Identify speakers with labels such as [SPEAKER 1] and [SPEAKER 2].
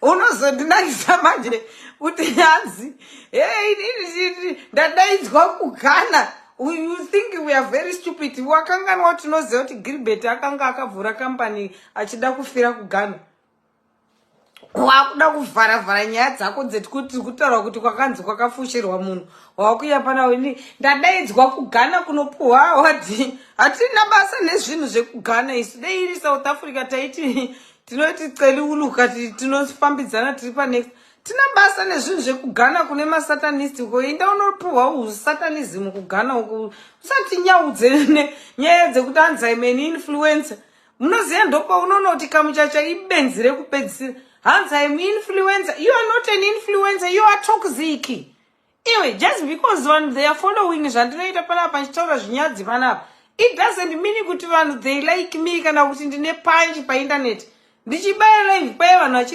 [SPEAKER 1] Unozondinakisa manje kuti hanzi, "Hey, ndadaidzwa kuGhana." You think we are very stupid. Wakanganwa kuti tinoziva kuti Gilbert akanga akavhura kambani achida kufira kuGhana. Wakuda kuvharavhara nyaya dzako dzekuti kutaura kuti kwakanzi kwakafushirwa munhu, wakuya pana ini, "Ndadaidzwa kuGhana kunopuhwa award." Hatina basa nezvinhu zvekuGhana isu. Dei iri South Africa, taiti tinoti celi uluka, tinofambidzana tiri panext. Tina basa nezvinhu zvekuGhana kune masatanist uko. Inda unopuhwa usatanism kuGhana uku. Usatinyaudze nyaya dzekuti hanzi, "I'm an influencer." Munoziva, ndopaunoona kuti kamuchacha ibenzi rekupedzisira. Hanzi, "I'm influencer." You are not an influencer, you are toxic iwe. Just because vanhu, they are following zvandinoita panapa, ndichitaura zvinyadzi panapa, it doesn't mean kuti vanhu, they like me, kana kuti ndine punch painternet ndichibaya live paya vanhu vachi